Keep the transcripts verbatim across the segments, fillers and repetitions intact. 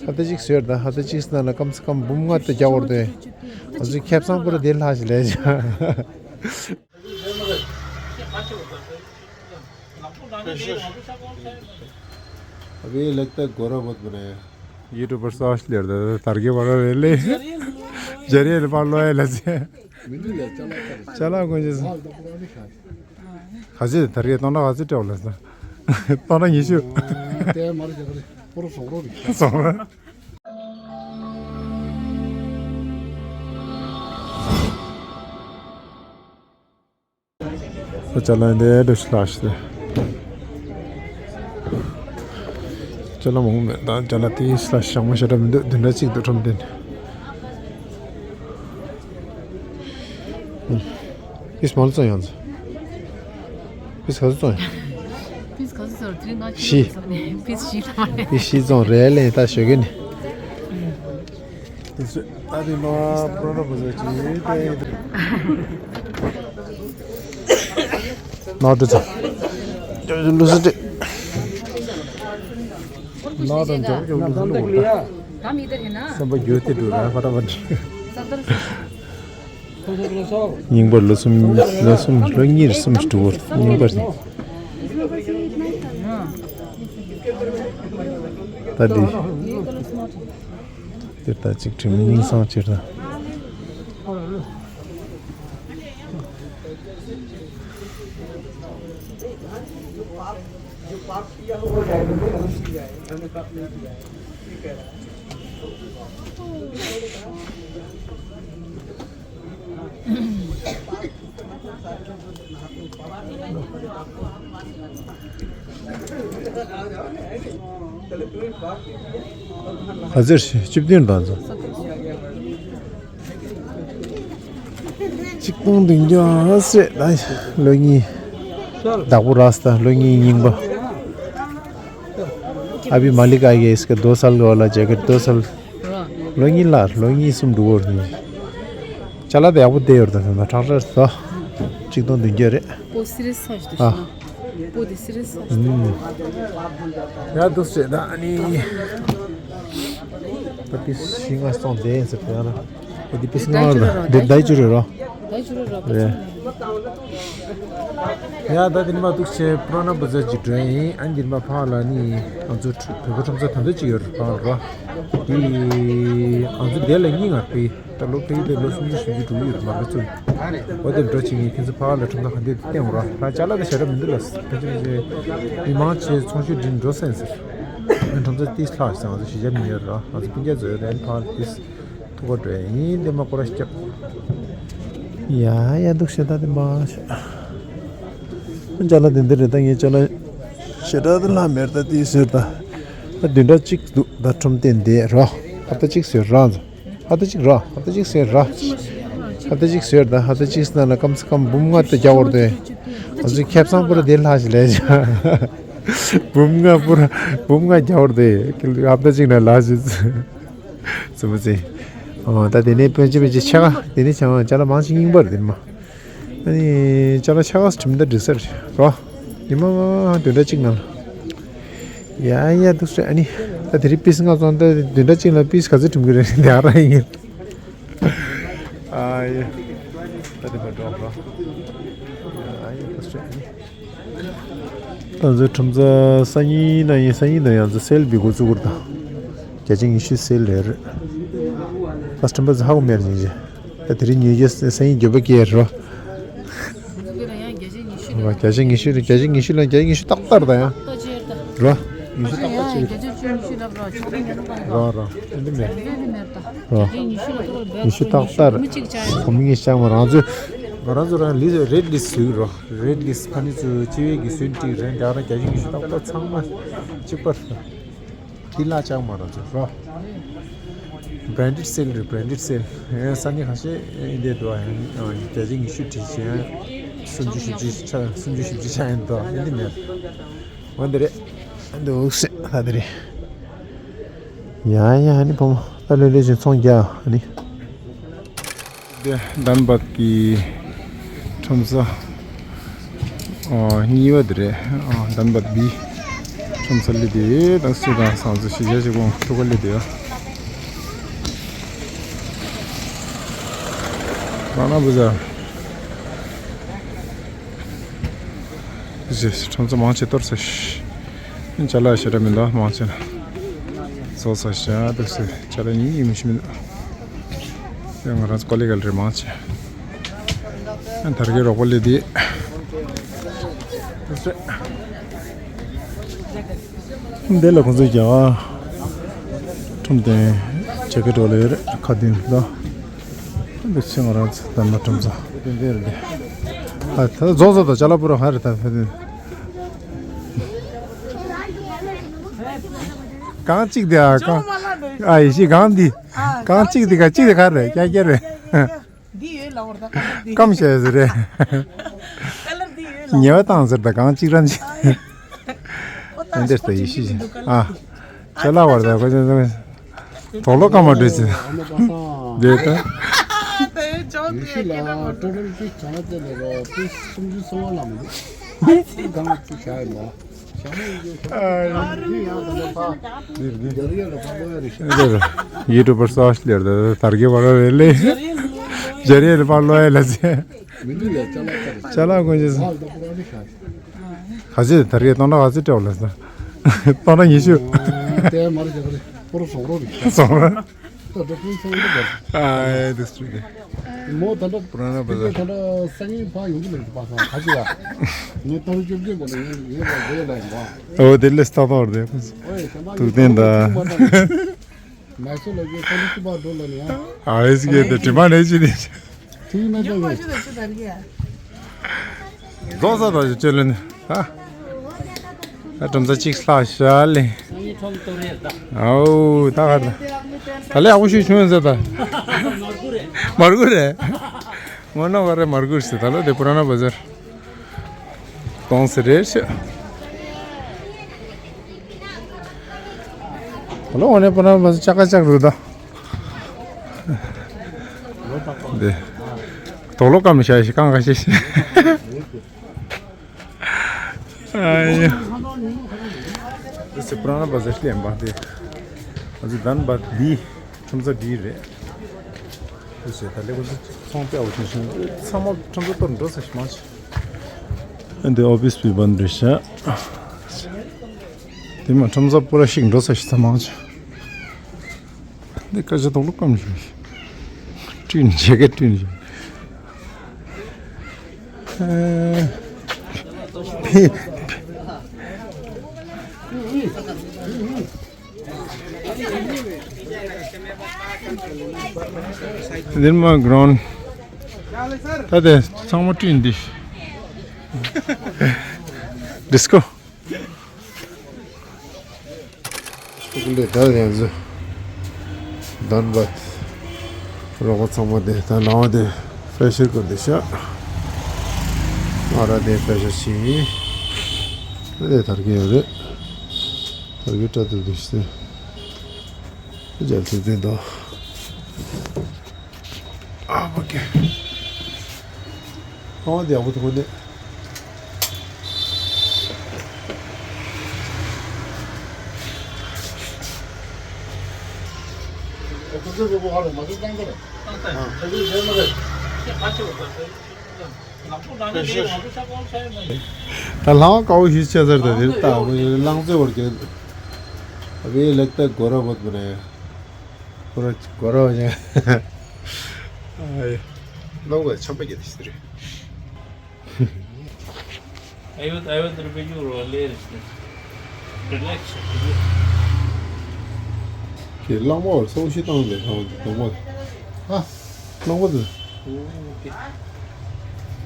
ཧབ་ཏ་གཅིག་བཟོས་ད། ཧབ་ཏ་གཅིག་ནང་ལ་ཀམ་སེ་ཀམ་འབུམ་ལྔ་དེ་རྒྱག་དགོས་རེད་དེ། ང་ཚོས་ཁེ་བཟང་པོ་ར་དེ་ལྷག་ཞིག་ལས་བྱ། अभी लगता है गोरा बहुत बड़ा है। यूट्यूबर साहब ले रहे थे, तारगे बड़ा रेले। जरिए ले पार लो है लसे। मिनू ले, चला कर। चला कुछ। हाँ, तो पुरानी खाए। ཁ་ཟས་དར་གས་སྟོང་ཕྲག་ཁ་ཟས་སྤྲད་ལ་ས། སྟོང་ཕྲག་ཉི་ཤུ། དེ་མར་རྒྱག་རེད། པོ་རོ་སོང་རོ་རེད། སོང་ར། ཅ་ལག་འདི་འདྲ་ཞིག་ལགས་ཤིག་ཅ་ལག་མང་པོ་མེད། ད་ཅ་ལག་དེ་ཤི་ལ་ཞག་མ་ཤ་འདྲ་མི་འདུག་བདུན་ཕྲག་གཅིག་འདུག་ཁྲོམ་སྟོན། ཨིས་མང་ཙང་ཡང་ཙང་། ཨིས་ག་ཙང་ཡང་། ཨིས་ག་ཙང་དེ་རིང་ང་ཤི། ཨིས་ཤི་ཙང་རེད་ལེ་ད་ཞོགས་ཀྱི་ནི། དེ་ཚོ་ཨ་རི་མ་པྲོ་ར་བུ་ཟ་ཅི་ཏེ། ནོར་དུ་ཚ། ལུ་སུ་ཏེ། ནོར་དང་འཇོག་འཇོག་ལུ་སུ་ལུ་གོ་ད། སེམས་པ་འགྱུར་ཏེ་འགྲོ་ར་ཕ་ད་བ་འདྲི། རྙིང་པ་ལོ་གསུམ་ལོ་གསུམ་ལོ་གཉིས་གསུམ་དྲུག་པར་རྙིང་པར་ད་འདི། དེར་ད་ཅིག་དྲི་མི་སྙིང་སང་ཕྱིར་ད། ག་ཚོད་བཅུ་བདུན་དང་ཚོ། གཅིག་སྟོང་བདུན་བརྒྱ་ཟེར་ད་ལོ་གཉིས། བདག་པོ་རག་སོང་ད་ལོ་གཉིས་རྙིང་པ། अभी मालिक आ गया इसका दो साल का वाला जैकेट दो साल। ལོ་གཉིས་ལ་ལོ་གཉིས་གསུམ་འགྲོ་གི་རེད། ཅ་ལག་དེ་ཡག་པོ་བསྡད་ཡོད་རེད་ད་ད་ཁྲག་ཁྲག་ད། གཅིག་སྟོང་བདུན་བརྒྱ་རེད། པོ་སི་རི་སི་ཧ་ཞུ་དུ་ཨ། ཤི་ན། པོ་དེ་སི་རི་སི་ཧ་ཞུ་དུ་ཤི་ན། ཡ་འདུག་ཟེར་ད་ཨ་ནི། ད་པིས་བཞི་ལྔ་སྟོང་བསྡད་ཡིན་ཟེར་ད་ཡ་ན། ཨོ་དེ་པིས་ལྔ་རེད་ད་དེ་ད་ཡི་ཅུ་རེད་རོ། ད་ཡི་ཅུ་རེད་རོ་རེད། ཡ་ད་དེ་ནི་མ་འདུག་ཆེ་པུ་རོ་ན་བུ་ཛ་ཅིག་འགྲོ་ཡིན། ཨ་འདིར་མ་ཕ་ལ་ནི་ང་ཚོ་བོད་པ་ཁྲོམ་ས་ད་འདོད་ཅིག་ཡོད་རེད་ཕ་རོ། དེ་ང་ཚོ་དེ་ལ་གཉིས་ང་ཕེ་ད་ལོ་ཕེ་དེ་ལོ་སུམ་ཅུ་བཞི་བཅུ་དྲུག་ཡོད་རེད་མ་རེད་ཚོ། འོ་དེ་འགྲོ་ཅིག་ཡིན་ཁྱེད་ཚོ་ཕ་ལ་ཁྲོམ་ས་ག་འདོད་བསྟན་འོ་ར་ད་ཅ་ལག་དེ་ཞེ་དྲག་མི་འདུག་ལ་ཕན་ཆད་ཕན་ཆད་མི་མང་ཆེ་ཚོང་ཤུགས་འདྲིན་འགྲོ་སེམས་ཟེར། ཁྲོམ་ས་ཏིས་ལྷག་ཟེར་ང་ཚོ་གཞིས་ཆགས་མི་ཡོད་ར་ང་ཚོ་སྤུན་ཀྱག་ཚོ་ཡོད་ར་ཨ་ནི་ཕ་ལ་ཏིས། ཐུག་པ་འགྲོ་ཡིན་དེ་མ་སྐོར་ར་སྐྱབས། ཡ་ཡ་འདུག་ཤེས་ད་དེ་མ་ཤེས། ཅ་ལག་དེ་འདི་རེད་ད་ངས་ཅ་ལག་ཞེ་དྲག་དེ་ལྷག་མེད་ད་དེ་ཟེར་ད། ད་བདུན་ཕྲག་གཅིག་འདུག་ད་ཁྲོམ་སྟོན་དེ་རོ། ཧབ་ཏ་གཅིག་ཟེར་ར་ཚོ། ཧབ་ཏ་གཅིག་ར་ཧབ་ཏ་གཅིག་ཟེར་ར། ཧབ་ཏ་གཅིག་ཟེར་ད་ཧབ་ཏ་གཅིག་ནང་ལ་ཀམ་སེ་ཀམ་འབུམ་ལྔ་དེ་རྒྱག་དགོས་རེད་དེ། ང་ཚོས་ཁེ་བཟང་པོ་ར་དེ་ལྷག་ཞིག་ལས་བྱ། འབུམ་ལྔ་པོ་ར་འབུམ་ལྔ་རྒྱག་དགོས་རེད་དེ། ཧབ་ཏ་གཅིག་ནང་ལྷག་ཞིག་ཚོ། སུ་མ་ཟེ། ཨོ་ད་དེ་ནས་ཕན་ཆད་ཕན་ཆད་ཆ་ག་དེ་ནས་ཆ་ག་ཅ་ལག་མང་ཆེ་རྙིང་པ་རེད་དེ་མ། ཨ་ནི་ཅ་ལག་ཆ་ག་སུ་ཁྲིམས་ད་འགྲིག་ས་རེད་རོ། ཉི་མ་མ་བདུན་ཕྲག་གཅིག་ནང་ལ། ཡ་ཡ་འདུག་སེ་ཨ་ནི། ད་དེ་རིང་པིས་ལྔ་བཙོང་ད་བདུན་ཕྲག་གཅིག་ལ་པིས་ག་ཚོད་ཁྲིམས་ཀྱི་རེད་དེ་ཨ་ར་ཡིན། ཨ་ཡ། ད་དེ་མ་འགྲོ་རོ། ཡ་ཡ་འདུག་སེ་ཨ་ནི། ད་ཚོད་ཁྲོམ་ས་སང་ཉིན་ན་ཡིན་སང་ཉིན་ན་ཡང་ཚོ་སེལ་བི་འགོ་བཙུགས་ཀྱི་རེད་ད། བརྒྱ་ཆ་ཉི་ཤུ་སེལ་ལེར། ད་ཁྲོམ་པ་ཚོ་ཧ་གོ་མེད་ཡིན་ཅེ། ད་དེ་རིང་ཉིས་བརྒྱ་སང་ཉིན་བརྒྱད་པ་སྐྱེལ་རོ། བརྒྱ་ཆ་ཉི་ཤུ་རེད་བརྒྱ་ཆ་ཉི་ཤུ་ལ་བརྒྱ་ཆ་ཉི་ཤུ་ཏག་ཏག་རེད་ད་ཡང་། རོ། ཉི་ཤུ་ཏག་ཏག་ཅིག་རོ་རོ། ཨེ་འདི་མེད། རོ། ཉི་ཤུ་ཏག་ཏག་རེད། གོང་མིན་གྱི་ཤག་མ་རང་ཚོས། ང་རང་ཚོ་རང་ལིས་རེད་ལིས་བཟོས་རོ། རེད་ལིས་ཕ་ནི་ཚོ་སྤྱི་བའི་གི་སོན་ཏིག་རེད་འདྲ་ར་བརྒྱ་ཆ་ཉི་ཤུ་ཏག་ཏག་ཚང་མ་གཅིག་པ་རེད། འདི་ལ་ལྕགས་མ་རང་ཚོ་རོ། བྷེ་རན་ཌེཌ་སེལ་རེད་བྷེ་རན་ཌེཌ་སེལ། ཨེ་ས་གནས་ཁ་ཤས་ཨེ་འདི་འདུག་ཨ་ཡང་བརྒྱ་ཆ་ཉི་ཤུ་བྲིས་བྱས་སུམ་ཅུ་བཞི་བཅུ་ཆ་སུམ་ཅུ་བཞི་བཅུ་ཆ་ཡང་འདུག་ཨ་འདི་མེད། འོ་འདི་རེད། འདུག་སེ་ད་འདི་རེད། ཡ་ཡ་ཨ་ནི་བུ་མོ་ད་ལོས་ལོས་ཅིག་ཚོང་རྒྱག་ཨ་ནི། དེ་དཱན་བད་ཀྱི་ཁྲོམ་ས་ཨ་གཉིས་པ་དེ་རེད། ཨ་དཱན་བད་བི། ཁྲོམ་ས་སླེབས་དེ་ད་སུ་དང་བཟང་ཚོ་ཤི་བྱ་ཞིག་གོང་ཐུག་ག་སླེབས་དེ་ཡ། རང་ན་བུ་ཟ། ཟེ་ཁྲོམ་ས་མང་ཆེ་གཏོར་ས་ཤི། ཅ་ལག་ཞེ་དྲག་མི་འདུག་མང་ཆེ་ན། བཟོ་ས་ཤ་དུ་སེ་ཅ་ལག་ཉིད་ཡིན་མི་ཤི་མི་འདུག་ཡང་ང་རང་ཚོ་ཀོ་ལི་གལ་རེ་མང་ཆེ། ཨ་དར་གྱི་རོགས་པ་ལས་དེ། འདི་ལ་ཁོང་ཚོས་ཀྱང་ཁྲོམ་སྟོན་བྱེད་ཀྱི་འགྲོ་ལ་ཡོད་རེད་ཁ་བདུན་ལ། འདི་ཕྱི་ང་རང་ཚོ་དར་མ་ཁྲོམ་ཚོ་འདི་འདི་རེད་འདི། ཨ་ད་རྫོང་བཟོ་དང་ཅ་ལག་པུ་ར་ཧ་རེད་ད་ཕ་དུན། གང་གཅིག་དེ་ཨ་གང་ཨ་ཡེ་ཤི་གང་འདི་གང་གཅིག་དེ་ག་གཅིག་དེ་ག་རེད་ཀྱ་ཀྱ་རེད། འདི་ཡོད་ལ་བར་ད་ཀ་ལར་འདི་སྐམ་ཡོད། ཤེས་ཟེར་རེད། ཀ་ལར་འདི་ཡོད་ལ། ཉེ་བ་བཏང་ཟེར་ད་གང་གཅིག་རང་ཅིག་འདི་འདིར་ད་ཡེ་ཤི་ཨ། ཅ་ལག་བར་ད་ཁོ་ཅན་ཚང་དོག་ལོ་སྐམ་མ་འགྲོ་ཅི། འདི་ད། ད་ཡོད་ཅོག་ཡེ་ཤི་ལ་ཀྲོ་ཀྲོ་ཅིག་བྱ་དེ་ལས་རོ་པི་སུམ་ཅུ་སོ་ལ་མི་འདུག་གང་ཅིག་བྱ་ཡིན་ནོ། ཡུ་ཊུབ་པར་སོགས་ལེར་དར་གྱི་བར་རེ་ལེ། ཇ་རེ་རེ་པར་ལོ་ཡ་ལ་ཚེ། ཅ་ལག་ཀུན་གྱི་ག་ཚོད་དར་གྱི་སྟོང་ཕྲག་ག་ཚོད་སྤྲད་ལ་ས། སྟོང་ཕྲག་ཉི་ཤུ། སོང་ར། ཨ་ཨེ་དེ་སུ་རེད། མོ་ད་ལྟ་པུ་ར་ན་པ་ད་ལྟ་སང་ཉིན་ཕ་ཡོང་གི་མེད་པ་སང་ཁ་ཅིག་ཡ། ངས་ཏང་བཅོ་བརྒྱད་པ་ལ་ཡོང་ཡོད་པ་རེད་ལ་ཡིན་པ། ཨོ་དེ་ལས་ལྟ་ཏོར་དེ། ཨོ་ཡ་ཞེ་མ་ཐུག་བསྟན་ད། མ་སོ་ལ་ཡོད་ས་ལུ་ཅི་པ་འགྲོ་ལ་ནི་ཡ། ཨ་ཨེ་སི་གེ་དེ་དྲི་མ་ནས་ཅི་ནི། ཐུག་མེད་ད་ཡོད། རྫོང་ས་དང་ཅི་ལོན་ད། ད་གྲུམ་ས་གཅིག་ལྷག་ཤ་ལེ། ཨའུ་ད་ག་ད། ད་ལེ་ཨ་ཁུ་ཤུ་ཆུང་ཟེར་ད། མར་ཁུ་རེད། ངོ་ནོ་ག་རེ་མར་ཁུ་ཟེར་ད་ལོ་དེ་པུ་ར་ན་བ་ཟེར། གཏོང་ཟེར་རེད་ཤ། ད་ལོ་འོ་ནས་པུ་ར་ན་བ་ཟེར་ཅག་ག་ཅག་རུ་ད། དེ། དོག་ལོ་ཀ་མི་ཤ་ཤི་ཀང་ག་ཤི་ཤི། ཨ་ཡ། འདི་སི་པུ་ར་ན་བ་ཟེར་ལེན་པ་དེ། ཨ་ཙི་དན་པ་འདི་ཁྲོམ་ས་འདི་རེད། འདི་ཟེར་ད་ལེ་གོ་ཚོང་པ་བ་ཆུང་ཆུང་ཚང་མ་ཁྲོམ་ས་གཏོར་འགྲོ་ས་ཞིག་མ་ཆེ། ཨ་འདི་ཨོ་ཕིས་པི་བན་རེད་ཤག་དེ་མ་ཁྲོམ་ས་པུ་ར་ཞིག་འགྲོ་ས་ཞིག་ཚང་མ་ཆེ། འདི་ཀ་ཅ་དོག་ལོ་ཀམ་ཞིག་སྤྲིན་བྱེད་ཀ་སྤྲིན་ཞིག་འདིར་མ་གྲོན། ད་དེ་ཚང་མ་སྤྲིན་འདི། ཌིས་ཀོ། ཤོག་ལེ་ད་ཡང་ཟོ། དན་པ། རོགས་པ་ཚང་མ་དེ་ད་ལང་བ་དེ་ཕེ་ཤར་ཀོ་དེ་ཤ། ང་ར་དེ་ཕེ་ཤར་ཤི། ད་དེ་དར་གི་ཡོད་རེད། དར་གི་སྐྲ་དུ་དེ་ཤི། རྒྱལ་ཚུལ་དེ་དོ། ཨ་ཕ་གི། ཁང་བ་དེ་ཡག་པོ་འདུག་གོ་འདི། ད་ལྷ་བ་དཀར་པོ་ཞིག་ཆགས་ཚར་ད་དེར་ལྟ་བུ་ལང་ཚོའི་བར་གྱི་ཨ་བའི་ལེགས་པའི་སྒོ་ར་བོད་པ་རེད། སྒོ་ར་སྒོ་ར་བ་ཞིག་ཨ་ཡེ། ལོག་པའི་ཆམ་པ་རྒྱག་དེ་ཞིག་རེད། ཨ་ཡོད་ཨ་ཡོད་དེར་བེད་སྤྱོད་རོགས་ལས་རེད། རི་ལེགས་ཤིག་རེད། ཁྱེད་གླང་མ་བར་སོང་ཤི་བཏང་ནས་ཐང་དུ་གཏོང་བ། ཨ། གླང་མ་དུ།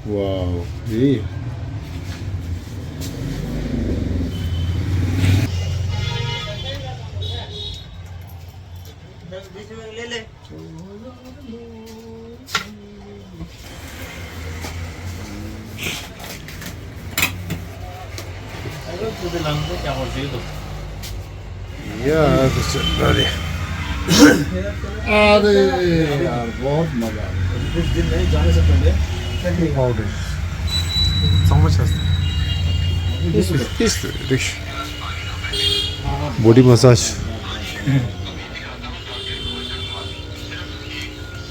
ཝའོ། རེད། अरे यार, बहुत मजा आ गया। कुछ दिन नहीं जाने से पहले। ཚང་མ་ཆགས་སོང་། ཨིས་ཨིས་རིགས། Body massage.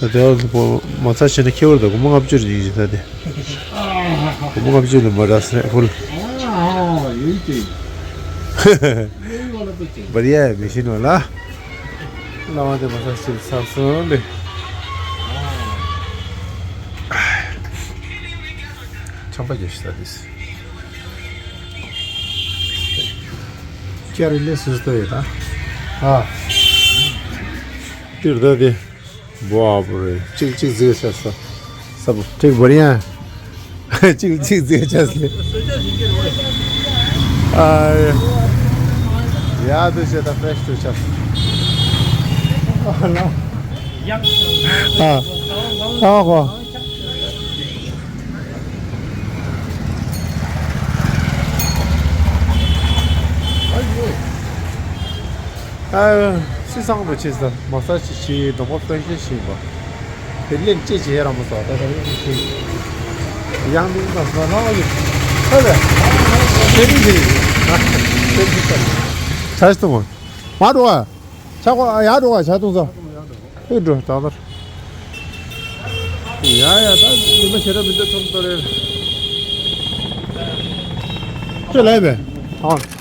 ད་དེ་བ་མ་ཚ་བྱས་ན་ཁེ་བར་དང་སྒོར་མོ་ལྔ་བཅུ་རེ་ཡིན་ད་དེ། སྒོར་མོ་ལྔ་བཅུ་ལས་མ་རག་སེ་ཕུལ། ཨ་ཡོད་ཀྱི། ཡོད་ཡོད་ལ་པོ་ཅིག། བར་ཡ་མི་ཤེས་ནོ་ལ། ལ་བ་དེ་མ་ཚ་ཞིག་ཚ་སོང་ལེ། ཆམ་པ་རྒྱག་ཤི་ད་དེ། ཀྱ་རི་ལེ་སུ་སྟོ་ཡོད་ད། ཨ། ཏིར་ད་དེ། བོ་ཨ་བོ་རེ་གཅིག་གཅིག་ཟེར་ཤ་ས། ས་བོ་ཏིག་བོ་རི་ཡ། གཅིག་གཅིག་ཟེར་ཤ་ས། ཨ། ཡ་དུ་ཤ་ད་ཕྲེཤ་དུ་ཤ་ས། ཨ་ལ། ཨ། ཨ་ཧོ། ཨ། སི་སང་དུ་ཆེ་ས་མ་ས་ཆེ་ཆེ་སྡོང་པོ་ཕན་ཤེས་ཤེས་པ། དེ་ལེན་ཅེ་ཆེ་ར་མ་ས་ད་ད་ལེན་ཆེ། ཡང་མིན་ན་ས་ལ་ཡོད། ཨ་ལེ། ཁྱེད་ཀྱིས་ཁྱེད་ཀྱིས་ས་ཆ་ཞིག་ཏུ་མ་འགྲོ་བ། ཆ་གོ་ཡར་འགྲོ་བ་ཆ་ཏུང་ས། ཧེ་འགྲོ་ད་ལར། ཡ་ཡ་ད་ཉི་མ་ཞེ་དྲག་མི་འདུག་ཁྲོམ་ཏོ་རེད། ཁྱོད་ལས་པས། ཨ།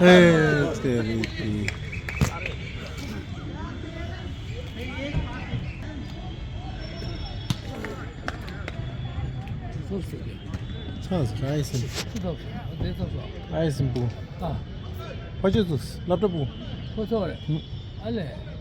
ཨེ་ཙི་རི་ཏི། ཚ་ས་ཨའི་སིམ། ཨའི་སིམ་པུ། ཨ། ཕ་ཆེ་ཚུ་སློབ་གྲྭ་པུ། ཁོ་ཚོ་རེད། ཨ་ལས།